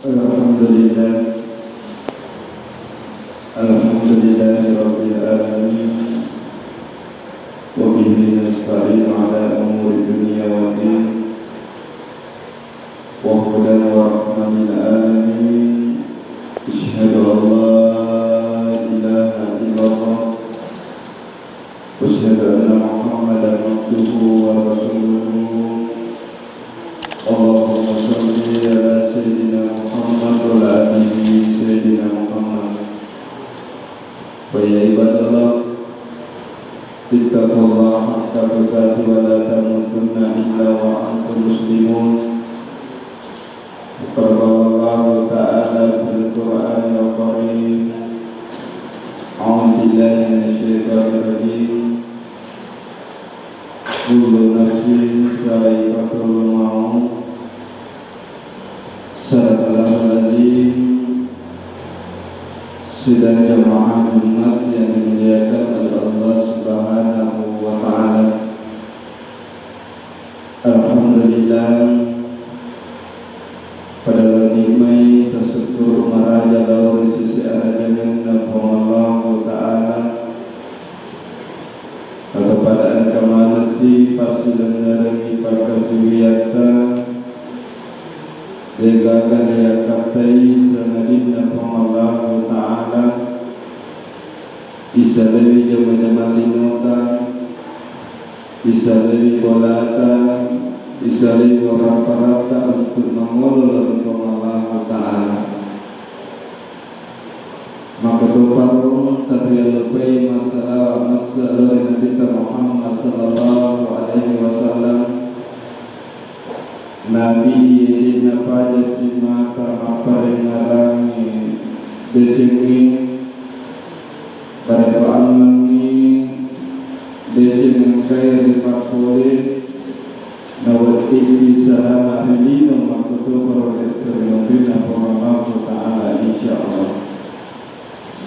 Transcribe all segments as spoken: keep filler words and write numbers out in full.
Alhamdulillah. Alhamdulillahirabbil alamin. Wa bihi nasta'in ala umuri dunya waddin. Wa hudan wa rahmah lil alamin. Asyhadu an la ilaha illallah. Asyhadu anna Muhammadan abduhu wa rasuluh. Allahumma shalli ala sayyidina Muhammad wa ala ali sayyidina Muhammad. Fa ya ibadallah, ittaqullaha haqqa tuqatih wa la tamutunna illa wa antum muslimun. Qala Allahu ta'ala fil Qur'anil Karim, a'udzu billahi minasy syaithanir rajim. Kullu nafsin dzaiqatul maut. Sadaqallahul azim. Sidang jamaah Jumat yang dimuliakan oleh Allah Subhanahu wa Ta'ala. Alhamdulillah, pada wenni mai tasukkuru maraja lao ri sisi arajangenna Puang Allahu Ta'ala, atau pada engka maneng si passilengngerengngi pakkasiwiatta, degaga nayakattai sangadinna Puang Allahu Ta'ala, isalewi jama-jama linota, isalewi bolata, isalewi warapparatta untuk mangolo lao ri Puang Allahu Ta'ala. Makkotoparo tariallupai massalawa masse lao ri Nabitta Muhammad sallallahu alaihi wasallam. Nabi iye de'na paja simata mapparengngerangngi decengnge, bareto ammengngi deceng engkae ripappole, naweddikki salama ri lino makkotoparo ri esso ri munrinna Puang Allahu Ta'ala, insyaallah.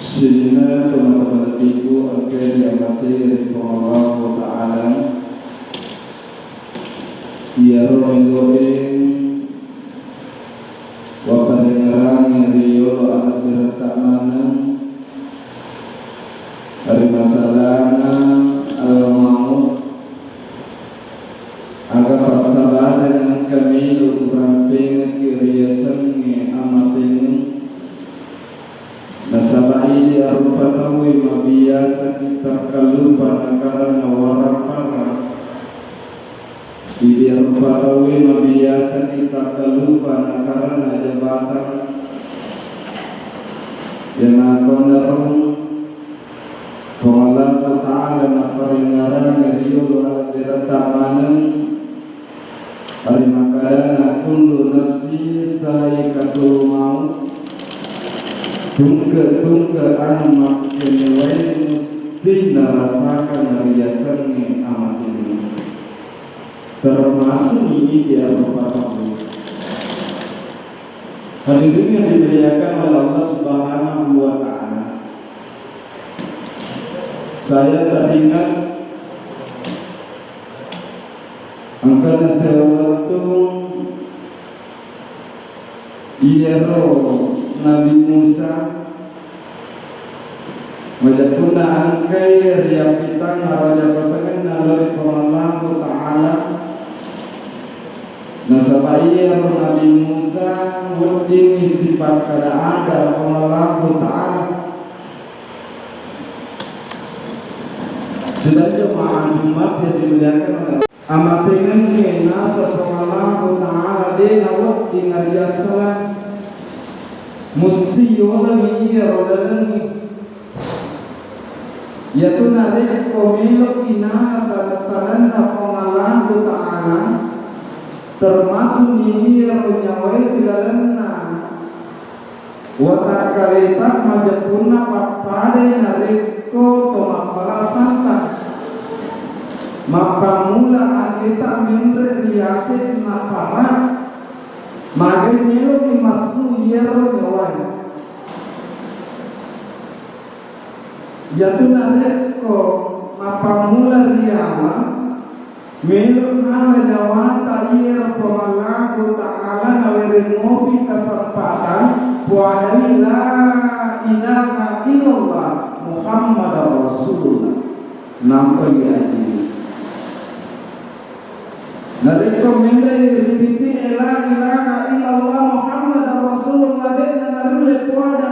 Sininna tomatoa atiku engkae riamasei ri Puang Allahu Ta'ala, iyaro melo'e waparengngerangngi riyolo alebbiretta maneng ri masalana al-maut. Aga passabareng engka melo urampengekki riasengnge amatengeng? Nasaba idi arupa tauwe mabiasaki takkalupa nakarana warappara. Idi arupa tauwe mabiasaki takkalupa nakarana jabatang. Iyanatonnaro Puang Allahu Ta'ala naparengngerangngi riyolo alebbiretta maneng ri makkedana, kullu nafsin dzaiqatul maut. Tungke-tungke anu makkenewae musti narasakang riasengnge amatengeng. Termasuk idi arupa tauwe. Hadirin yang dimuliakan oleh Allah Subhanahu wa Ta'ala. Saya teringat engkana sewaktu iyaro Nabi Musa, maja punna engkai riappitang araja pasangenna lao ri Puang Allahu Ta'ala, nasaba iyaro Nabi Musa weddingngi sipakkada-ada Puang Allahu Ta'ala. Sudah jemaah Jumat yang dimuliakan oleh Allah. Amatengengnge naseng Puang Allahu Ta'ala de nawedding ariassalang. Musti yolai iyaro lalengnge. Iyatu narekko meloki nana taneng-tanenna Puang Allahu Ta'ala, termasuk ni iyaro nyawae ri lalenna watakkaleta, majeppunna pappadai narekko to mappara santang. Mappammula aleta menre ri ase napara, magai meloki massu iyaro nyawae. Iyatu narekko mappammula riawa, Melo nala nyawata iyaro Puang Allahu Ta'ala nawereng mopi kesempatan puadai la ilaha illallah Muhammadar Rasulullah. Nampai aji. Narekko menre ripiti la ilaha illallah Muhammadar Rasulullah, de'na narulle puada.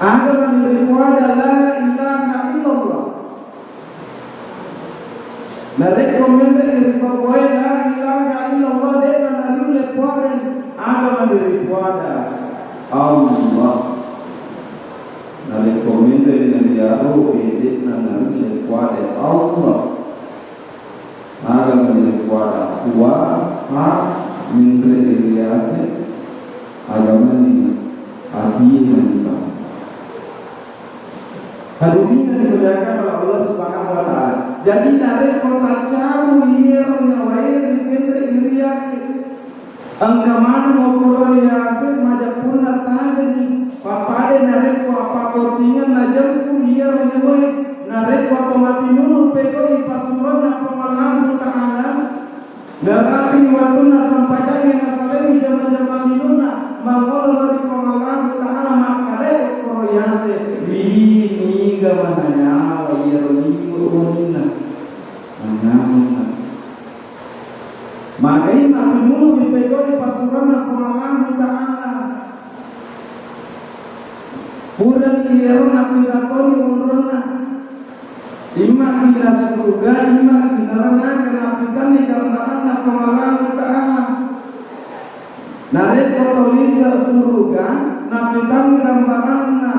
Aga mani ripuada la ilaha illallah. Narekko menre ripabbae la ilaha illallah, de'na narulle puada. Aga mani ripuada Allah. Narekko menre nariaro, de'na narulle puada Allah. Aga menre puada, wa, ha, menre riase, aga mani atina. Hadirin yang dimuliakan oleh Allah Subhanahu wa Ta'ala. Jadi, narekko taccaru iyaro nyawae ri penre riase, engka maneng okkoro riase majeppunna tajeni. Pappada narekko appakkotingenna jeppu iyaro nyawae, narekko to mati nunu pekoi passuroanna Puang Allahu Ta'ala, narapi wettunna sampajangnge nasalai jama-jama linunna, mangolo ri Puang Allahu Ta'ala makkadai okkoro riase, wi, niga mananyawa iyaro liwe oninna. Mananyawa. Magai mati nunu dipegoi passuroanna Puang Allahu Ta'ala. Purani iyaro napitatoni onronna. Immaki na suruga, immaki na neraka, napitanni gambaranna Puang Allahu Ta'ala. Narekko tolise suruga, napitanni gambaranna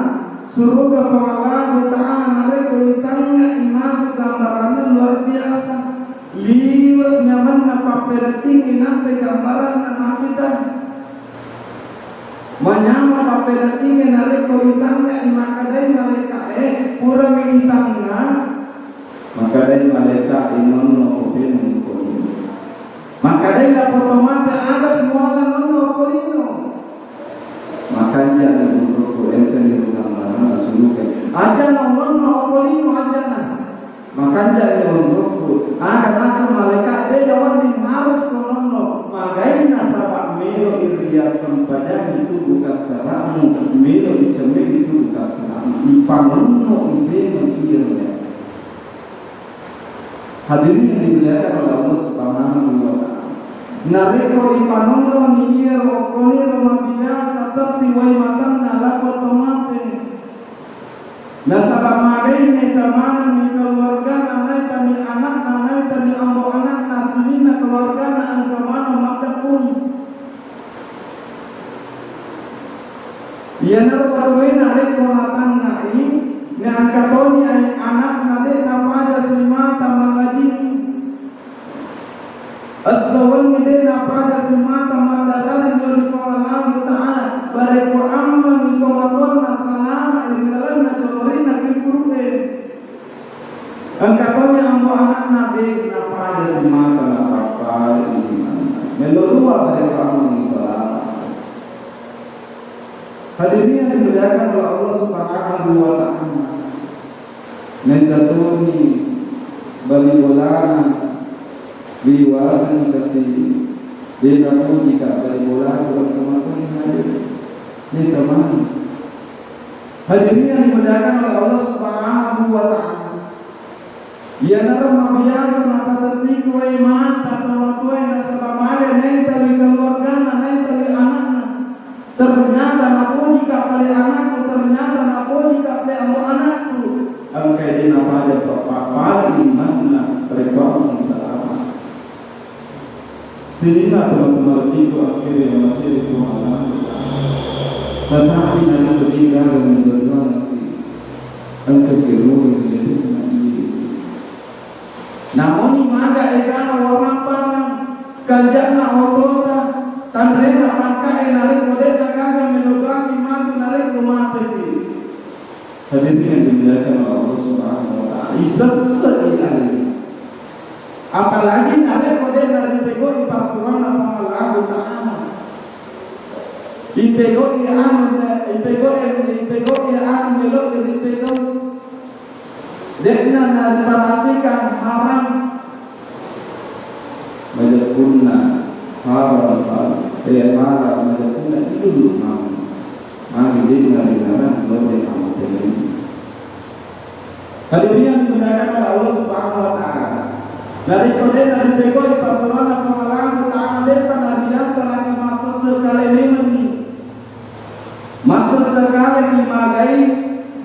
suruga Puang Allahu Ta'ala, narekko itangnga imaku gambaranna luar biasa. Liwe nyamanna pappelettingngi nappai gambaranna napitang. Manyameng pappelettingnge narekko itangngai makkedai malaeka'e, purami itangnga, makkedai malaeka'e, nonno ko penung ko lino. Makkedai lapong tomate, aga simuala nonno ko lino. Makanja ni untuk ku ente ni rumah mana suruh ke. Aja nonno ko lino aja na. Makanja ni onrokku, aga naseng malaeka, de jawanni harus kononno, magai nasaba melo iriassempajangi tubu kassaramu, melo icemmeki tubu kassaramu, ipanonno ipemeng iyaro. Hadirin yang dimuliakan oleh Allah Subhanahu wa Ta'ala. Narekko ipanonno ni iyaro okkoniro mabiasa tetti wai matanna lako tomate. Nasaba magai naita manenni keluargana, naitani anakna, naitani ambo anakna, sininna keluargana engka maneng maddekung. Iyanaro tauwe narekko natangngai, naengka toni ai anakna de napaja simata mangajing. Esso wenni de napaja simata maddarari lao ri Puang Allahu Ta'ala, barekko ammengi tomatoanna salama ri lalenna jolorinna kubburu'e. Engka toni ambo anakna de napaja simata napappale imanna. Melo dua barekko ammengi salama. Hadirin yang dimuliakan oleh Allah Subhanahu wa Ta'ala. Naita toni bali bolana, liwasani kasi, de napoji ka bali bolana, bukan kematian hadir. Naita mani. Hadirin yang dimuliakan oleh Allah Subhanahu wa Ta'ala. Iyanaro mabiasa mapatetti kuwai mata tomatoae nasaba male naitawi keluargana, naitawi anakna. Ternyata napoji ka pale anakku, ternyata napoji ka pale ambo anakku. Engkai de napaja pa-, pa-, pale imanna rekko ammengi salama. Sininna tomatoa malebbiku akkere masiri Puang Allah. Tetapi narekko de gaga mendorong engka kiro ri lalenna iye. Namoni maga egana warampangeng, kanja'na otota, tanrena pangkae narekko de nagaga melo doangngi matu narekko mateki. Hadirin yang dimuliakan oleh Allah Subhanahu wa Ta'ala. Isessai alai. Apalagi narekko de naripegoi passuroanna Puang Allahu Ta'ala. Ipegoi anu, ipegoi, ipegoi anu melo ripegoi. De'na nariperhatikan haram. Punna haram, eh, haram, maja punna ilulu mami. Magi denna rinarang lode amatelengi. Hadirin yang dimuliakan oleh Allah Subhanahu wa Ta'ala. Narekko denna ripegau'i pasalanna Puang Allah Ta'ala, de'pa nariantaraki massesse kale memenni. Massesse kaleki magai,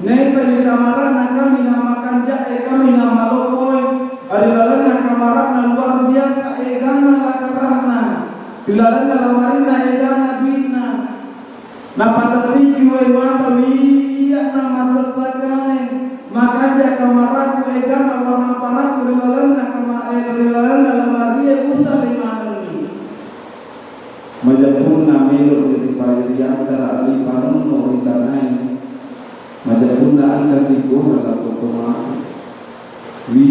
naita ri kamara'na kami na makanja'e, kami na maloppoe, ri lalenna kamara'na luar biasa eganna lakara'na, ri lalenna lamarinna eganna dui'na. Napatettiki wae mata, wi'na massesse kale, makanja kamara'ku eganna warang parakku ri lalenna kama-, eh, ri lalenna lamarie usale manenni. Maja punna melo'ni ripariantara, ripanonno ri tanae, maja punna engka sigora lako to mate. Wi,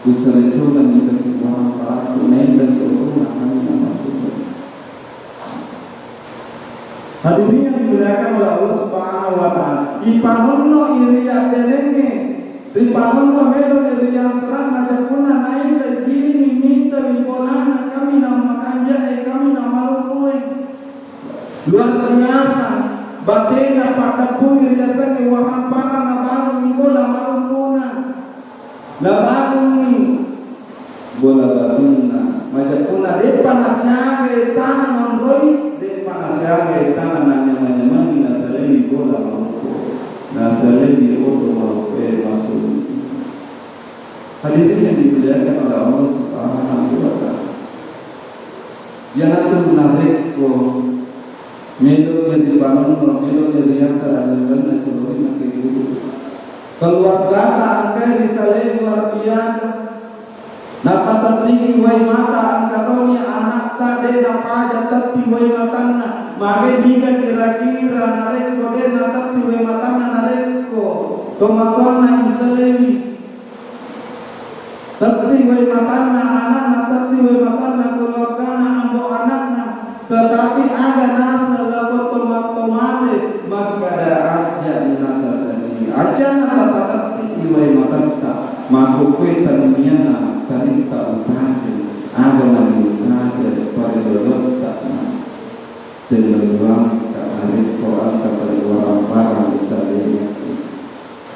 usale tona ni kasibuang parakku, naendang totona kami namasukkan. Hadirin yang dimuliakan oleh Allah Subhanahu wa Ta'ala, ipanonno iri attenenge. Ripanonno melo ri riantarang, maja punna naita gilingi minta wi bolana, kami na makanja'e, kami na maloppoe. Luar biasa, batena paddeppungi riasengnge warang parang, nabangunni bola maloppona. Nabangunni bola batunna. Maja punna de'pa nasiaga tana monroi, de'pa nasiaga tana nanyamang-nyamangi, nasaleni bola maloppo. Nasaleni oto maloppo, eh, masuk. Hadirin yang dimuliakan oleh Allah Subhanahu wa Ta'ala. Iyanatu narekko melo'ni ripanonno, melo'ni riantara lalenna colorinna keluarga. Keluargata engkai risalai luar biasa. Napatettiki wai mata, engka toni anakta de napaja tetti wai matanna. Mage niga kira-kira narekko de natetti wai matanna, narekko tomatoanna isalaiwi? Tetti wai matanna anakna, tetti wai matanna keluargana, ambo anakna, tetapi aga naseng lako toma-, tomate makkada, ajja natatani, ajja natapatetti wai matatta, makkukue tanniana taritta upaje, aga mani upaje parilolotta na. Tennaluangka narekko engka parewarang-warang isalaiwi,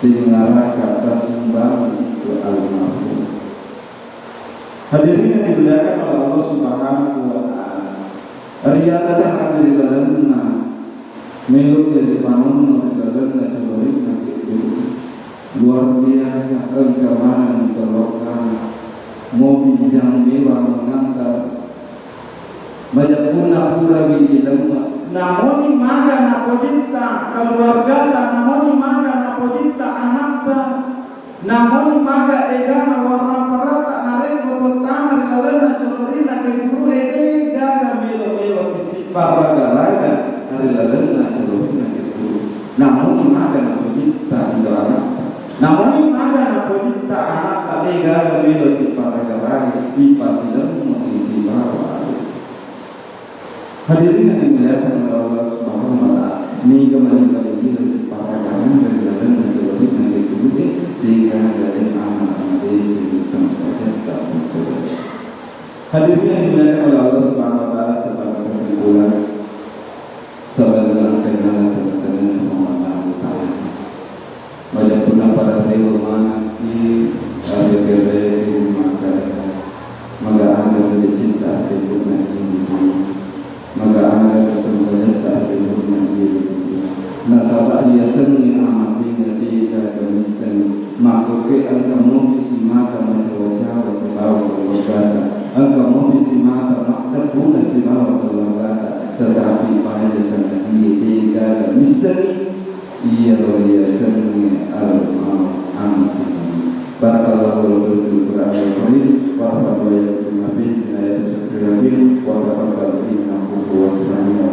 tengngaraka tasumbangi ke almarhum. Hadirin yang dimuliakan oleh Allah Subhanahu wa Ta'ala, riatta hadir lalenna melo jadi panonno di lalenna colorinna keluarga. Luar biasa, engka maneng keluarga mobil yang mewah mengantar. Maja punna purawi ilemme, namoni maga napojitta keluargata, namoni maga napojitta anakta, namoni maga egana warang parata, narekko tottana ri lalenna colorinna keburu'e, de gaga melo-melo siparaga-raga ri lalenna colorinna keburu. Namoni maga napojitta indo anakta. Namoni maga napojitta anakta, de gaga melo siparaga-raga ipasilemmu sibawa ade. Hadirin yang dimuliakan oleh Allah Subhanahu wa Ta'ala, niga mani paling gila siparaga-raga ri lalenna colorinna keburu, de gaga de anak-anak de sempajang tak sempajang. Hadirin yang dimuliakan oleh Allah Subhanahu wa Ta'ala, sebagai kesimpulan, sebagai langkah-langkah tengah-tengah Puang Allah Ta'ala. Maja punna pada rewe manakki, abe-, bere-, makkada, maga aga melo cinta ri bukna ini. Maga aga kesempajang ri bukna ini. Nasaba riasengnge amatengnge de gaga missengngi. Makkuke engka mopi simata macawa-cawa sibawa keluargata, engka mopi simata maddeppuna sibawa keluargata, tetapi paja sangadie de gaga missengngi iyaro riasengnge al-maut, amatengnge. Barakallahu lakum fil Qur'anil Karim, wa nafa'ani wa iyyakum bima fihi min ayatin wa dzikril hakim, wa taqabbal innahu huwas sami'ul